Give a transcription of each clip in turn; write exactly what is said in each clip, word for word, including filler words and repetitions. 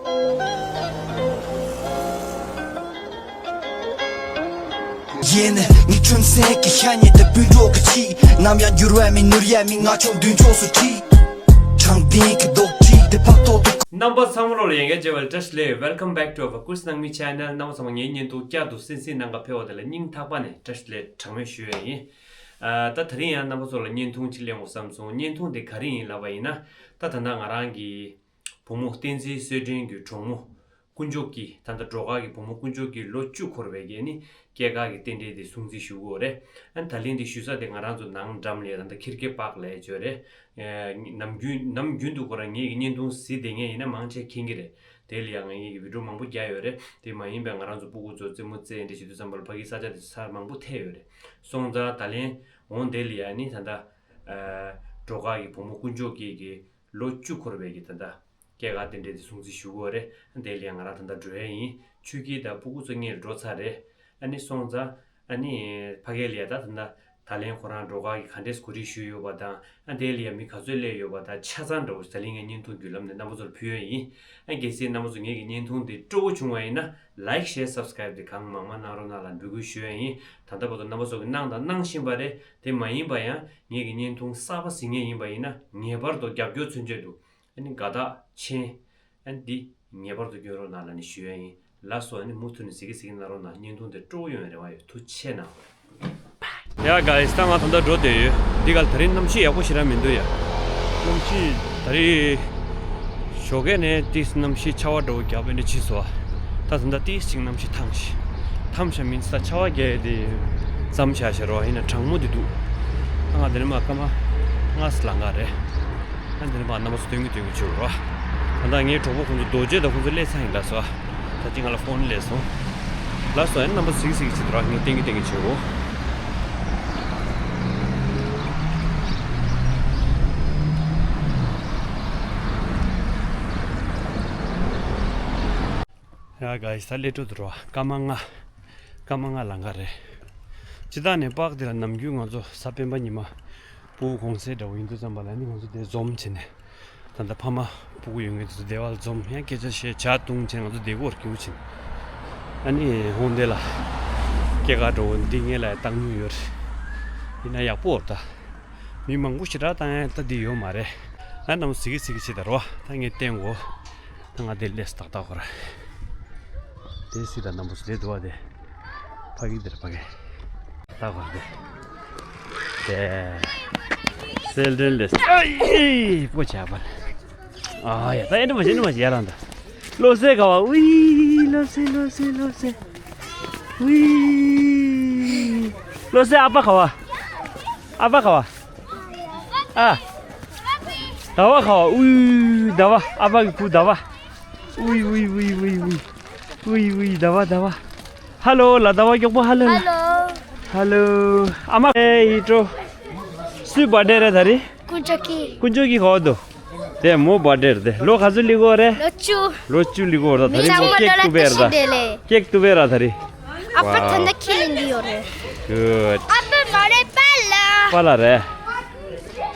ཡིན། ངའི་ཁྲོན་སེང་གི་ཤ་ཉེ་དེ་སྤུན་གྲོགས་ཀྱི་ཆེད། ནམ་ཡང་འགྱུར་བ་མེད་ནོར་ཡ་མེད། ང་ཆོ་མདུན་ཕྱོགས་སུ་ཁྲིད། དྲང་བདེན་གྱི་རྡོག་ཁྲིད་དེ་ཕན་ཐོགས་དུ། རྣམ་པ་ཚང་མ་ལོ་ལ་ཡན་ག་བྱེ་བ་བཀྲ་ཤིས་བདེ་ལེགས། Welcome back to our Kursnangmi channel. རྣམ་པ་ཚང་མ་ངའི་བརྙན་ཐུང་བསྐྱར་དུ་གསན་གཟིགས་གནང་ག་ཕེབས་པ་དེ་ལ་སྙིང་ཐག་པ་ནས་བཀྲ་ཤིས་བདེ་ལེགས་གྲངས་མེད་ཞུ་ཡ་ཡིན། ཨ། ད་དེ་རིང་ཡང་རྣམ་པ་ཚོ་ལ་བརྙན་ཐུང་ཅིག་གླེང་དགོས་བསམ་སོང་། བརྙན་ཐུང་དེ་ག་རེ་ཡིན་ལབ་པ་ཡིན་ན། ད་ད་ལྟ་ང་རང་གི་བུ་མོ་བསྟན་འཛིན་བསོད་སྒྲོན་གྱི་གྲོགས་མོ་དཀོན་མཆོག་སྐྱིད། ད་ལྟ་སྒྲོལ་དཀར་གྱི་བུ་མོ་དཀོན་མཆོག་སྐྱིད་ལོ་བཅུ་འཁོར་བའི་རྗེས་ནི་སྐྱེས་སྐར་གྱི་རྟེན་འབྲེལ་དེ་སྲུང་བརྩི་ཞུ་གི་ཡོད་རེད། ཨ་ནི་ད་ལན་དེ་ཞུ་ས་དེ་ང་རང་ཚོ་ནང་འགྲམ་ལ་ད་ལྟ་ཁིར་ཀེ་པཱག་ལབ་ཡ་ཅིག་ཡོད་རེད། ཨེ། ནམ་རྒྱུན་ནམ་རྒྱུན་དུ་ཁོ་རང་ངེད་ཀྱི་བརྙན་ཐུང་གཟིགས་བསྡད་མཁན་ཡིན་ན་མང་ཆེ་མཁྱེན་གྱི་རེད། དེ་ལ་ཡང་ངེད་ཀྱི་བི་ཌིའོ་མང་པོ་རྒྱག་ཡོད་རེད། དེ་མ་ཡིན་པའི་ང་རང་ཚོ་སྤུ་གུ་ཚོ་རྩེད་མོ་རྩེ་འདྲ་བྱེད་དུས་ཙམ་པ་ལ་ཕ་གིའི་ས་ཆ་དེ་ཚར་མང་པོ་ཐེབས་ཡོད་རེད། སོང་ཙང་ད་ལན་འོང་དེ་ལ་ཡང་ནི་ད་ལྟ། ཨ། སྒྲོལ་དཀར་གྱི་བུ་མོ་དཀོན་མཆོག་སྐྱིད་ཀྱི་ལོ་བཅུ་འཁོར་བའི་གི་ད་ལྟ་སྐྱེས་སྐར་རྟེན་འབྲེལ་དེ་སྲུང་བརྩི་ཞུ་གི་ཡོད་རེད། དེ་ལ་ཡང་ང་རང་ད་ལྟ་འགྲོ་ཡ་ཡིན། ཆོས་སྐྱིད་དང་སྤུ་གུ་ཚོ་སྔོན་ལ་འགྲོ་ཚར་རེད། ཨ་ནི་སོང་ཙང་ཨ་ནི་ཕ་གི་ལ་ཡ་ད་ད་ལྟ་ད་ལན་ཁོ་རང་སྒྲོལ་དཀར་གྱི་ག་འདྲས་གོ་སྒྲིག་ཞུས་ཡོད་པ་དང་། ཨ། དེ་ལ་ཡ་མི་ག་ཚོད་སླེབས་ཡོད་པ་དང་ཆ་ཚང་འདྲ་བོ་ད་ལན་ངས་བརྙན་ཐུང་བརྒྱུད་ལམ་ནས་རྣམ་པ་ཚོར་ཕུལ་ཡ་ཡིན། ཨ། གལ་སྲིད་རྣམ་པ་ཚོ་ངེད་ཀྱི་བརྙན་ཐུང་དེ་སྤྲོ་བོ་བྱུང་བ་ཡིན་ན་ལའིག་ཤེར་སབ་སི་ཀ་རེབ་དེ་གང་མང་མང་གནང་རོགས་གནང་ལ་འབོད་སྐུལ་ཞུ་ཡ་ཡིན། ད་ལྟ་བར་དུ་རྣམ་པ་ཚོ་གིས་གནང་དང་གནང་བཞིན་པ་རེད། དེ་མ་ཡིན་པ་ཡང་ངེད་ཀྱི་བརྙན་ཐུང་གསར་པ་གཟིགས་མཁན་ཡིན་པ་ཡིན་ན་ངེས་པར་དུ་རྒྱབ་སྐྱོར་མཚོན་ཆེད་དུ། ཨ་ནི་དགའ་རྟགས་མཆན། ཨ་ནི་འདི་ངེས་པར་དུ་སྐྱོན་རོགས་གནང་ལབ་ནས་ཞུ་ཡ་ཡིན། ལགས་སོ། ཨ་ནི་མུ་མཐུད་ནས་གཟིགས་གི་གཟིགས་གི་གནང་རོགས་གནང་། བརྙན་ཐུང་དེ་སྤྲོ་བོ་ཡོང་བའི་རེ་བ་ཡོད། ཐུགས་རྗེ་གནང་། ཡ་གཱ་ཡིས། ད་ང་ད་ལྟ་འགྲོ་བསྡད་ཡོད། འདི་ག་ལ་ད་རིང་གནམ་གཤིས་ཡག་པོ་ཞེ་དྲག་མི་འདུག་ཡ། གནམ་གཤིས་ད་རེས་ཞོགས་ཀས་ནས་ཏིས་གནམ་གཤིས་ཆར་པ་འདྲ་བོ་རྒྱག་པའི་འདྲ་བྱས་སོང་། ད་ད་ལྟ་ཏིས་ཅིག་གནམ་གཤིས་ཐང་ཞིག་ཐང་ཞིག་མིན་ས་ཆར་པ་རྒྱག་ཡས་དེ་མཚམས་བཞག་བཞག་རོགས། ཡིན་ན་གྲང་མོ་དེ་འདུག་ད་ང་དེ་ནས་མར་སྐར་མ་ལྔ་ཙམ་ལངས་ག་རེད། ཨ། འདི་ནས་ཕར་རྣམ་པ་ཚོ་སྟོན་གྱི་སྟོན་གྱི་བྱེད་རོགས། ད་ལྟ་ངའི་གྲོགས་པོ་ཁོང་ཚོ་རྡོ་རྗེ་དང་ཁོང་ཚོ་སླེབས་ཚར་ཡིན་ལགས་སོ། ད་ཅི་ང་ལ་ཕོན་སླེབས་སོང་། ལགས་སོ། ཨ་ནི་རྣམ་པ་ཚོ་གཟིགས་གཟིགས་བྱེད་རོགས། ངས་སྟོན་གྱི་སྟོན་གྱི་བྱེད་རོགས། ཡ་གཱ་ཡིས། ད་སླེབས་འགྲོ་འདུག་རོ། སྐར་མ་ལྔ། སྐར་མ་ལྔ་ལང་ག་རེད། སྤྱིར་བཏང་ནས་པཱག་འདི་ལ་ནམ་རྒྱུན་ང་ཚོ་གཟའ་སྤེན་པ་ཉི་མ་སྤུ་གུ་གུང་སེང་འདྲ་བོ་ཡིན་དུས་ཙམ་པ་ལ་ནི་ང་ཚོ་འདིར་འཛོམས་བྱས་ནས། ད་ལྟ་ཕ་མ་སྤུ་གུ་ཡོད་མཁན་དེ་ཚོ་སྡེ་བར་འཛོམས། ཡང་སྐད་ཆ་བཤད། ཇ་བཏུང་བྱས་ང་ཚོ་སྡེ་སྒོར་རྒྱུག་བྱས། ཨ་ནི་འོང་དེ་ལ་སྐྱེས་སྐར་འདྲ་བོ་འདི་ངེད་ལ་བཏང་མྱོང་ཡོད་རེད། ཡིན་ན་ཡག་པོ་རེད་ད། མི་མང་པོ་ཞེ་དྲག་བཏང་ཡ་ད་འདི་ཡོད་མ་རེད། ཨ། རྣམ་པ་གཟིགས་གི་གཟིགས་གི་བྱེད་ད་རོ། ད་ངས་བསྟན་གོ། ད་ང་དེ་སླེབས་སོང་ཏག་ཏག་ཁོ་ར། དེ་སྲིད་ད་རྣམ་པ་ཚོ་དེ་འདུག་བ་དེ། ཕ་གི་འདིར་ཕ་གི། ཏག་ཁོ་ར་དེ། དེ། སེལ་ཏྲེན་སླེབས་སོང་། ཨེ། པོ་ཆ་པ། ཨ་ཡ། ད་ཨེ་འདྲ་མ་བྱེད། འདྲ་མ་བྱེད། ཡར་ལངས་ད། བློ་གསལ་ག་བ། ཝི། བློ་གསལ། བློ་གསལ། བློ་གསལ། ཝི། བློ་གསལ། ཨ་ཕ་ག་བ། ཨ་ཕ་ག་བ། ཨ། ཟླ་བ་ག་བ། ཝི། ཟླ་བ། ཨ་ཕ་གི་བུ་ཟླ་བ། ཝི་ཝི་ཝི་ཝི་ཝི། ཝི་ཝི། ཟླ་བ། ཟླ་བ། ཧ་ལོ་ལ། ཟླ་བ་མགྱོགས་པོ་ཧ་ལོ། ཧ་ལོ། ཧ་ལོ། ཨ་མ། ཨེ། ཡིད་སྤྲོ། སུའི་བར་ཌེ་རེད་ད་རེས། དཀོན་མཆོག་གི། དཀོན་མཆོག་གི་ག་བ་འདུག་དེ་མོ་བར་ཌེ་རེད་དེ། ལོ་ག་ཚོད་སླེབས་ཀྱི་ཡོད་རེད། ལོ་བཅུ། ལོ་བཅུ་སླེབས་ཀྱི་ཡོད་རེད་ད། ད་རེས་མོ་ཀེག་བཀྲ་ཤིས་བདེ་ལེགས། ཀེག་བཀྲ་ཤིས་བདེ་ལེགས། ཨ་ཕ་ད་ལྟ་ཁས་ལེན་གྱི་ཡོད་རེད། གུཌ། ཨ་ཕ་མ་རེད། པཱ་ལགས། པཱ་ལགས་རེད།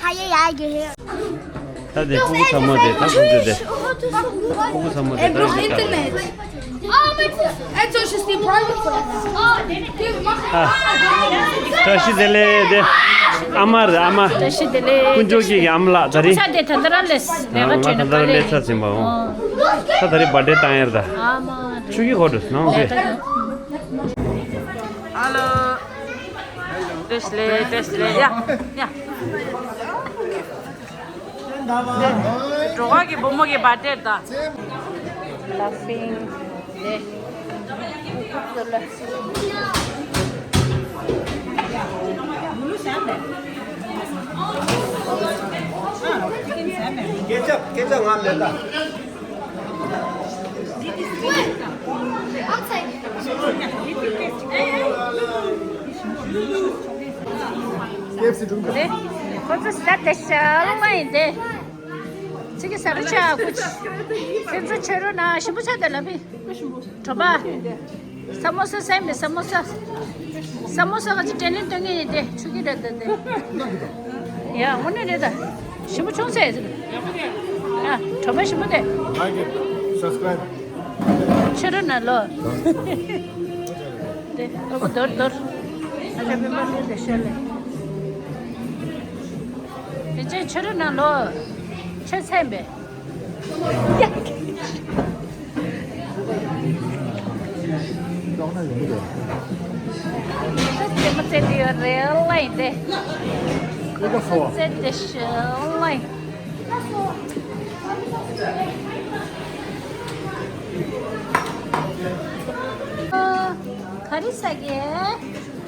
ཧ་ཡེ་ཡ་གི་ཧེ། ད་དེ་སྤུ་གུ་ཚང་མ་དེ་ད་ཁོང་ཚོ་དེ། སྤུ་གུ་ཚང་མ་དེ་ད་རེས་ཀྱི་ད། ཨ། བཀྲ་ཤིས་བདེ་ལེགས་དེ། ཨ་མ་རེད། ཨ་མ། བཀྲ་ཤིས་བདེ་ལེགས། དཀོན་མཆོག་སྐྱིད་ཀྱི་ཨ་མ་ལགས་ད་རེས། ས་དེ་ད་ལྟ་རང་ལས་ལས་ཀ་བྱས་ནས་ད་ལྟ་སླེབས་ཚར་ཟིན་པ་འོང་། ད་ད་རེས་བར་ཌེ་བཏང་ཡར་ད། ཨ་མ། ཆུ་ཡི་ཧོ་ཌུ་སྣང་ཟེ། ཧ་ལོ། བཀྲ་ཤིས་བདེ་ལེགས། བཀྲ་ཤིས་བདེ་ལེགས། ཡ་ཡ། སྒྲོལ་དཀར་གྱི་བུ་མོ་གི་བར་ཌེ་ད། ལ་ཕིང་། སྐད་ཆ་སྐད་ཆ་ང་མེད་ད། ཁོ་ཚོ་ས་དེ་ཤ་ལ་མ་ཡིན་ཏེ། ཚིག་གི་ས་རུ་ཆ་ཀུ་ཆ། སེམས་ཚོ་ཆོས་རུ་ན་ཞིམ་པོ་ཆ་དེ་ལ་བི། གྲོ་པ། ས་མོ་ས་སེམས་པའི་ས་མོ་ས། ས་མོ་ས་ག་ཚོད་དྲན་ལན་སྟོན་གི་ཡིན་ཏེ་ཆུ་གི་རེད་དེ་དེ། ཡ་དངོས་གནས་རེད་ད། ཞིམ་པོ་ཆུང་ཚེ། ཡ་གྲོ་པ་ཞིམ་པོ་དེ། Subscribe. ཕྱི་རུ་ན་ལོ། དེ་ཨ་ཁུ་དོར་དོར། ཨ་ཅག་པེ་པར་ལེན་དེ་ཤོད་ལེ། དེ་ཅན་ཕྱི་རུ་ན་ལོ། ཆེ་ཚན་པས། ཡ། ཤ་ཚ་མ་ཚ་དེ་ཡོད་རེད་ལ་ཡིན་དེ། ཤ་ཚ་དེ་ཤ་ལ་ཡིན། ག་རེ་ཟ་གི།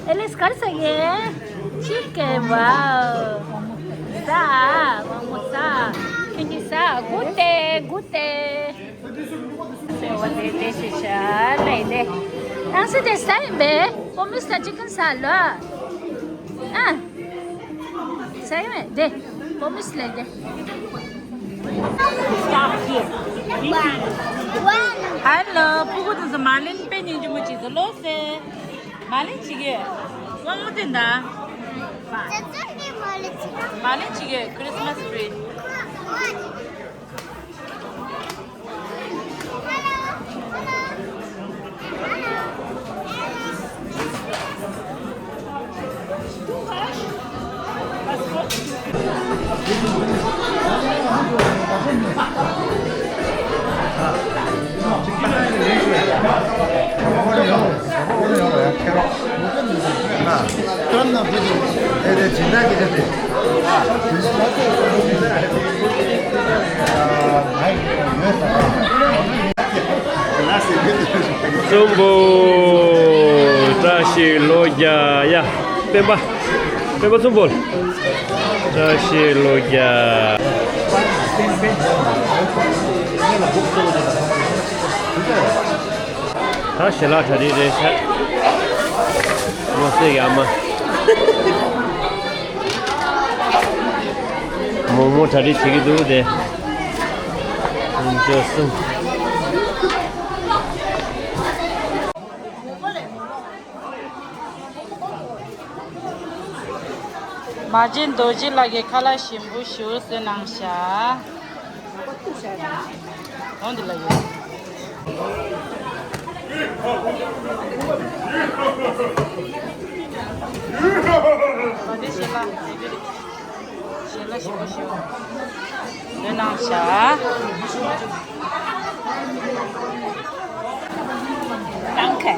ཨེ་ལིས་ག་རེ་ཟ་གི། ཅི་ཀེན། ཝའོ། ཟ། མང་པོ་ཟ། ཁྱོད་ཀྱིས་ཟ། གུ་ཏེ། གུ་ཏེ། ཟེར་བ་དེ་དེ་ཞིག་བྱ་ལས་དེ། ནང་སྲིད་དེ་ཟ་ཡིན་པས། པོ་མིས་ལ་ཅི་ཀེན་ཟ་ལོ། ཨ། ཟ་ཡིན་པས་དེ། པོ་མིས་ལས་དེ། ཧ་ལོ། སྤུ་གུ་དེ་ཚོ་མ་ལེན་པའི་ཉིན་ཅུ་མོ་ཅིག་ཏུ་ལོ་སེ། མ་ལེན་ཅིག་གི། དབང་མོ་དེ་འདའ། མ་ལེན་ཅིག་གི། Christmas tree། གསུམ་པོ། བཀྲ་ཤིས་ལོ་བརྒྱ། ཡ། སྤེན་པ། སྤེན་པ་གསུམ་པོ། བཀྲ་ཤིས་ལོ་བརྒྱ། ད་ཞལ་ལག་གྲ་སྒྲིག་རེད་ཤག་མོ་སེ་གི་ཨ་མ། མོག་མོག་གྲ་སྒྲིག་བྱེད་ཀྱི་འདུག་དེ། ཅོ་སུན། མ་བྱན་རྡོ་རྗེ་ལགས་ཀྱི་ཁ་ལག་ཞིམ་པོ་ཞིག་བཟོས་གནང་ཤག་འོ་འདི་ལ་ཡོད། འོ་འདི་ཞལ་ལག་ཞལ་ལག་ཞིམ་པོ་ཞིག་བཟོས་གནང་ཤག Danke.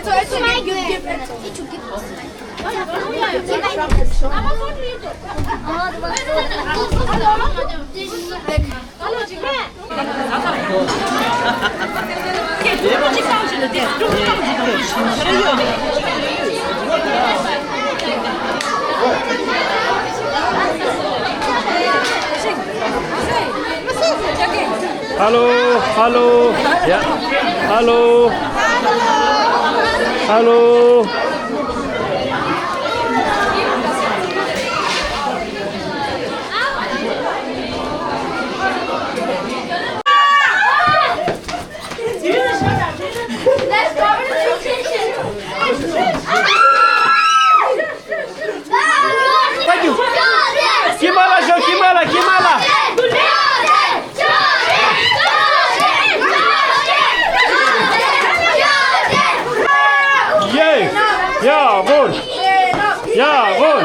So it's okay, you give it. It's okay. Hello, hello, yeah, hello, hello. Thank you. Kimala, show, Kimala, Kimala. Yay! Yeah, good. Yeah, good.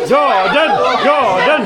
Jordan, Jordan.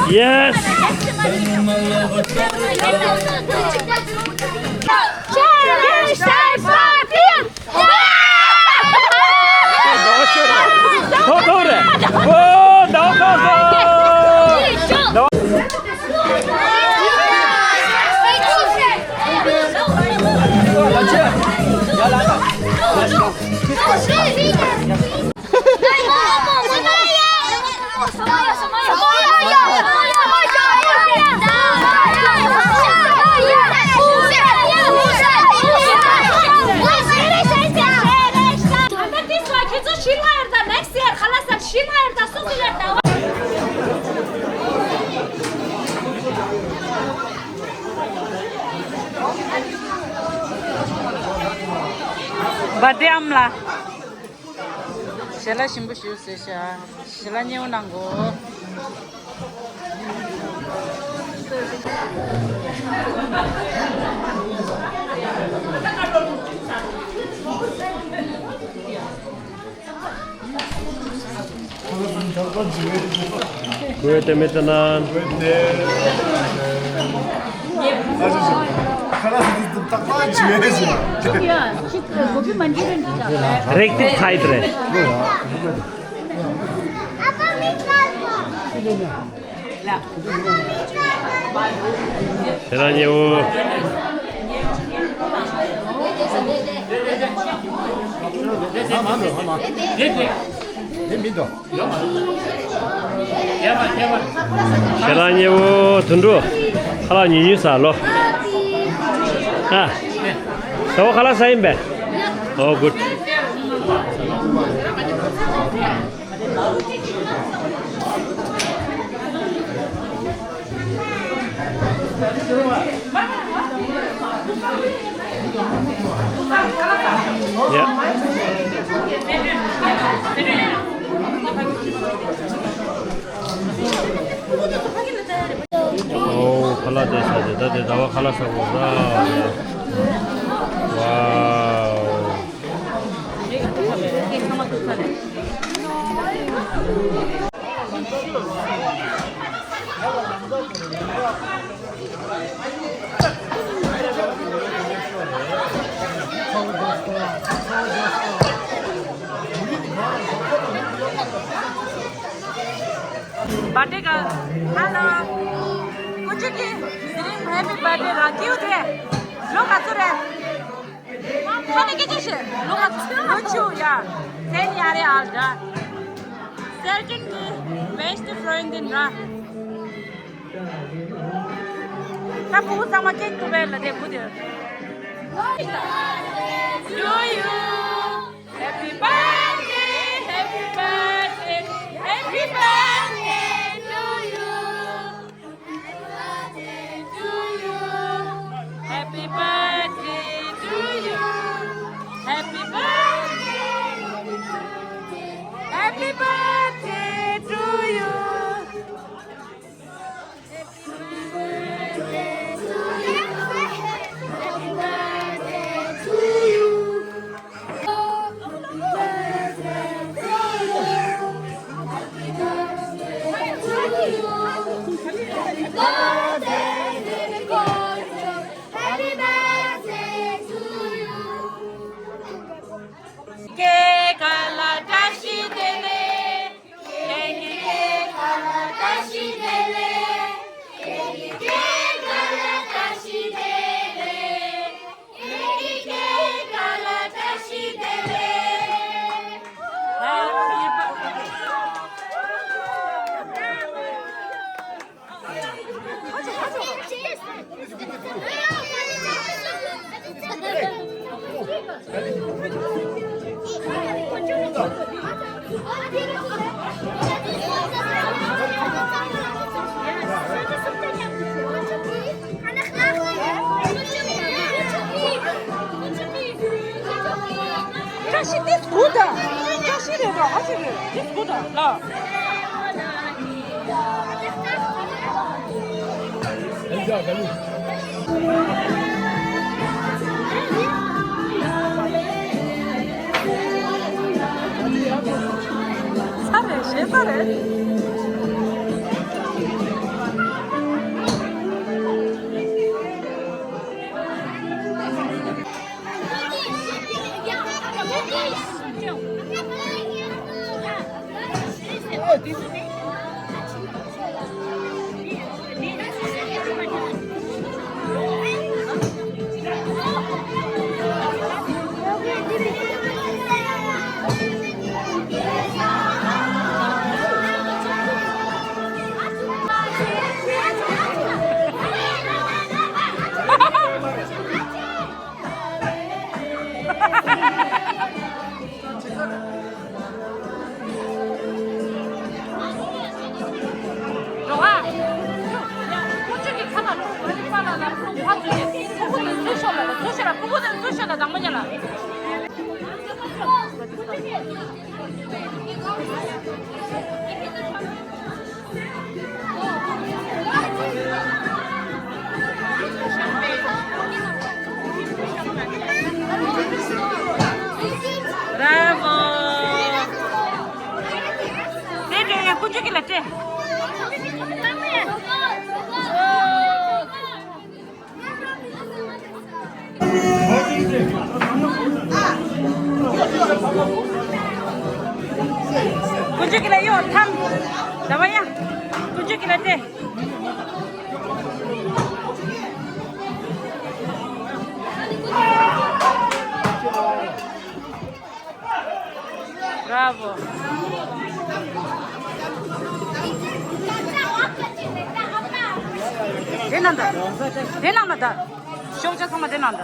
Yes. བ་དེ་ཨམ་ལ། ཞལ་ལག་ཞིམ་པོ་ཞུ་ཟེར་ཤག་ཞལ་ལག་མཉེས་པོ་གནང་གོ། རེག་ཏིག་ཚའི་རེད། དེ་རང་ཉེ་བོ། དེ་མི་འདུག་ཁྱེད་རང་ཉེ་བོ་དུད་འགྲོ། ཁ་ལག་ཉུང་ཉུང་ཟ་ལོ། ཨ། ཟ་བ་ཁ་ལག་ཟ་ཡིན་པས། ཨོ་གུད། ཨོ་ཁ་ལག་དེ་ཟ་དེ་ད་དེ་ཟླ་བ་ཁ་ལག་ཟ་དགོས་ཟ། ཝའོ། བར་ཌེ་ག་ཧ་ལོ། ཀུ་ཅི་ཀི། ཟི་རིང་ཧེ་པི་བར་ཌེ་ར་ཀིའུ་ཏེ། ལོ་ག་ཚོད་རེད། ཁ་ནས་སྐད་ཆ་བཤད། ལོ་ག་ཚོད་ལོ་ཆུ་ཡ། ཚན་ཡ་རེ་ཨལ་ཌ། སེར་ཅན་གྱི་བེསྟི་ཕྲེན་ཌི་ཡིན་ར། ད་བུ་ཚང་མ་ཀེག་ཐུག་པའི་ལ་དེ་བུ་དེ། To you. Happy birthday, happy birthday, happy birthday to you. Happy birthday to you. Happy birthday. Happy birthday to you. སྐྱེས་སྐར་ལ་བཀྲ་ཤིས་བདེ་ལེགས། ཁྱེད་ཀྱི་སྐྱེས་སྐར་ལ་བཀྲ་ཤིས་བདེ་ལེགས། ཁྱེད་ཀྱི་སྐྱེས་སྐར་ལ་བཀྲ་ཤིས་བདེ་ལེགས། ཁྱེད་ཀྱི་སྐྱེས་སྐར་ལ་བཀྲ་ཤིས་བདེ་ལེགས། Happy birthday. བཀྲ་ཤིས་ཏེ་སྒུག་དང་། བཀྲ་ཤིས་རེད་དོ། ཨ་ཅེ་རེད། ཏེ་སྒུག་དང་ལ། ས་རེད། ཞེ་ས་རེད། ཏེ། ཀུན་སྤྱོད་ཀྱི་ལ་ཡོད་ཐམ། ཟླ་བ་ཡ། ཀུན་སྤྱོད་ཀྱི་ལ་ཏེ། Bravo. དེ་ནང་ད། དེ་ནང་མ་ད། ཤོག་བྱ་ཚང་མ་དེ་ནང་ད།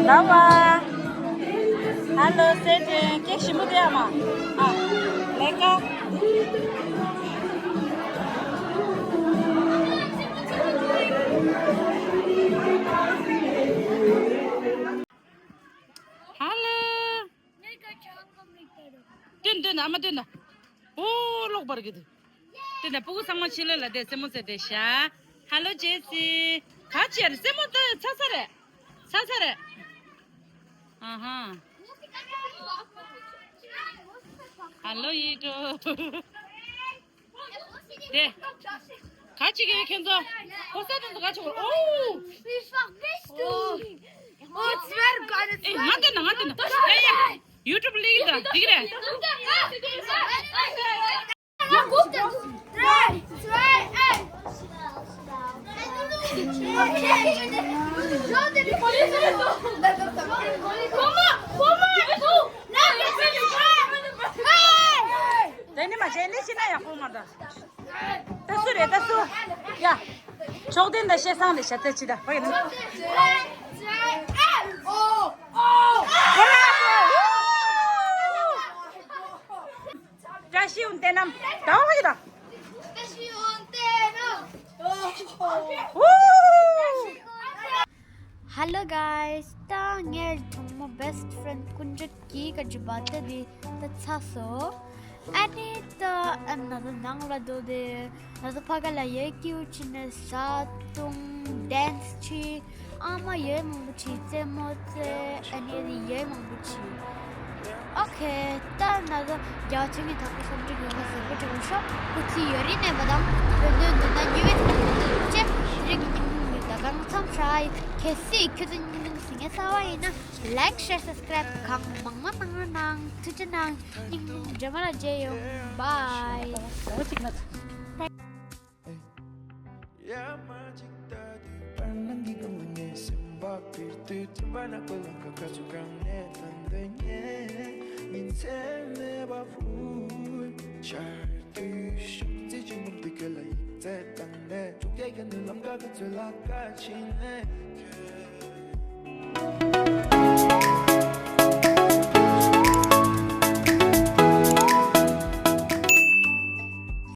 ལ་བ། ཧ་ལོ་སེ་ཏྲེན་སྐད་ཞིམ་པོ་དེ་ཨ་མ། ཨ། ལས་ཀ། ཧ་ལོ། བཏོན་བཏོན་ཨ་མ་བཏོན། ཨོ་ལོག་པར་གི་དུ། བཏོན་ན་སྤུ་གུ་ཚང་མ་ཕྱི་ལོགས་ལ་བསྡད་སེ་མོ་བསད་དེ་ཤ། ཧ་ལོ་ཇེ་སི། ག་ཅི་ཡ་རེད་སེ་མོ་ད་ཚ་ཚ་རེད། ཚ་ཚ་རེད། ཨ་ཧ། ཧ་ལོ་ཡིད་འགྲོ། དེ། ག་ཅི་གི་ཁྱོད་ཚོ། ཁོ་ས་དེ་ཚོ་ག་ཅི་གོ་ཨོ། Oh, it's very good. It's ཨེ་ང་དེ་ན་ང་དེ་ན། ཡ་ཡ། ཡུ་ཊུབ་ལིག་ད་འགྲིག་རེད། དེ་ནི་མ་བྱས་ནི་ཤི་ན་ཡག་པོ་མ་འདུག་ད་སུ་རེད་ད་སུ། ཡ། ཕྱོགས་དེ་འདི་བཤད་སང་རེད་ཤ་ཚ་ཅི་ད་ཕ་ཡིན། བཀྲ་ཤིས་འོང་བསྟན་ནམ་ད་བ་ཡིན་ད། Hello guys, ད་ངའི་བུ་མོ་best friend ཀུན་སྤྱོད་ཀྱི་ཀ་ཇུ་བ་ཏ་དེ་ད་ཚ་སོང་། ཨ་ནི་ད་ཨ་ན་ད་ནང་ལ་འདུག་དེ་ན་ད་ཕ་ག་ལ་ཡེ་ཀིའུ་ཆི་ནས་ཟ་བཏུང་dance་ཆི་ཨ་མ་ཡེ་མང་པོ་ཆི་རྩེད་མོ་རྩེ་ཨ་ནི་ཡེ་མང་པོ་ཆི། ཨོ་ཁེ། ད་ན་ད་རྒྱ་ཆེན་གྱི་ཐག་པ་སམ་ཀྲིག་ཡོད་ན་ཟེར་པོ་ཆེ་བོ་ཤོག་ཁོ་ཚི་ཡོད་རིག་གནས་པ་དང་བོད་དོན་མདུན་ན་ཉི་འོད་ཀྱི་ཐོག་ཏུ་ལུག་ཅེ་རིག་གི་ཉིན་མོ་ཡོད་ད་གང་འཚམ་ཧྲ་ཡི་ཁེ་སི་ཁྱོད་ཚོ་ཉིན་མོ་ཟིང་ངེ་ཚ་བ་ཡིན་ན། Like, share, subscribe གང་མང་མང་གནང་རོགས་གནང་། ཐུགས་རྗེ་གནང་། སྙིང་རྗེ་མ་ལ་རྗེས་ཡོང་། Bye.